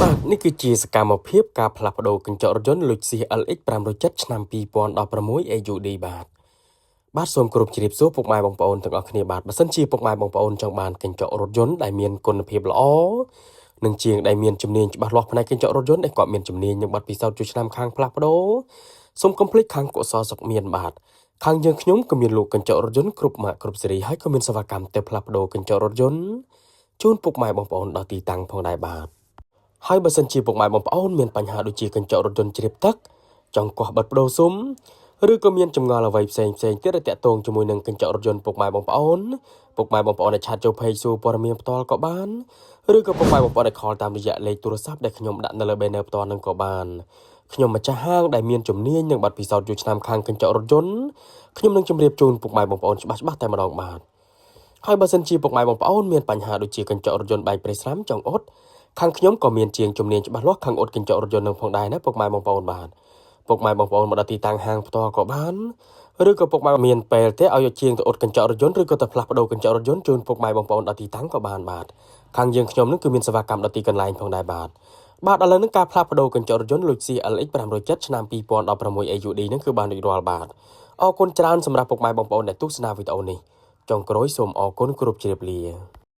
បាទនេះគឺជាសកម្មភាពការផ្លាស់ប្ដូរកញ្ចក់រថយន្ត Lexus LX 570ឆ្នាំ2016 AUD បាទបាទសូមគោរពជម្រាបសួរពុកម៉ែបងប្អូនទាំងអស់គ្នាបាទបើសិនជាពុកម៉ែបងប្អូនចង់បានកញ្ចក់រថយន្តដែលមានគុណភាពល្អនិងជាងដែលមានជំនាញច្បាស់លាស់ផ្នែកកញ្ចក់រថយន្តដែលគាត់មានជំនាញនិងបទពិសោធន៍ជួយឆ្នាំខាងផ្លាស់ប្ដូរសូមកុំភ្លេចខាងកុសលសុកមានបាទខាងយើងខ្ញុំក៏មានលក់កញ្ចក់រថយន្តគ្រប់ម៉ាកគ្រប់ស៊េរីហើយក៏មានសេវាកម្មទៅផ្លាស់ប្ដូរកញ្ចក់រថយន្តជូនពុកម៉ែបងប្អូនដល់ទីតាំងផងដែរបាទ ហើយបើសិនជាពុកម៉ែបងប្អូនមានបញ្ហាដូចជាកញ្ចក់រថយន្តជ្រាបទឹកចង់គាស់បិទប្ដូរស៊ុមឬក៏មានចម្ងល់អ្វីផ្សេងផ្សេងទៀតដែលតាក់ទងជាមួយនឹងកញ្ចក់រថយន្តពុកម៉ែបងប្អូនពុកម៉ែបងប្អូនអាច chat ចូល page សួរព័ត៌មានផ្ទាល់ក៏បានឬក៏ពុកម៉ែបងប្អូនអាច call តាមរយៈលេខទូរស័ព្ទដែលខ្ញុំដាក់នៅលើ banner ផ្ទាល់នឹងក៏បានខ្ញុំម្ចាស់ហាងដែលមានជំនាញនិងបទពិសោធន៍យូរឆ្នាំខាងកញ្ចក់រថយន្តខ្ញុំនឹងជម្រាបជូនពុកម៉ែបងប្អូនច្បាស់ៗតែម្ដងបាទហើយបើសិនជាពុកម៉ែបងប្អូនមានបញ្ហាដូចជាកញ្ចក់រថយន្តបែកប្រេះស្រាំចង់អ៊ុតខាងខ្ញុំក៏មានជាងជំនាញច្បាស់លាស់ខាងអ៊ុតកញ្ចក់រថយន្តនឹងផងដែរណាពុកម៉ែបងប្អូនបាទពុកម៉ែបងប្អូនមកដល់ទីតាំងហាងផ្ទាល់ក៏បានឬក៏ពុកម៉ែមានពេលទេឲ្យជាងទៅអ៊ុតកញ្ចក់រថយន្តឬក៏ទៅផ្លាស់ប្ដូរកញ្ចក់រថយន្តជូនពុកម៉ែបងប្អូនដល់ទីតាំងក៏បានបាទខាងយើងខ្ញុំនឹងគឺមានសេវាកម្មដល់ទីកន្លែងផងដែរបាទបាទឥឡូវនេះការផ្លាស់ប្ដូរកញ្ចក់រថយន្ត Lexus LX 570ឆ្នាំ2016 AUD នឹងគឺបានរួចរាល់បាទអរគុណច្រើនសម្រាប់ពុកម៉ែបងប្អូនដែលទស្សនាវីដេអូនេះចុងក្រោយសូមអរគុណគ្រប់ជ្រាបលា។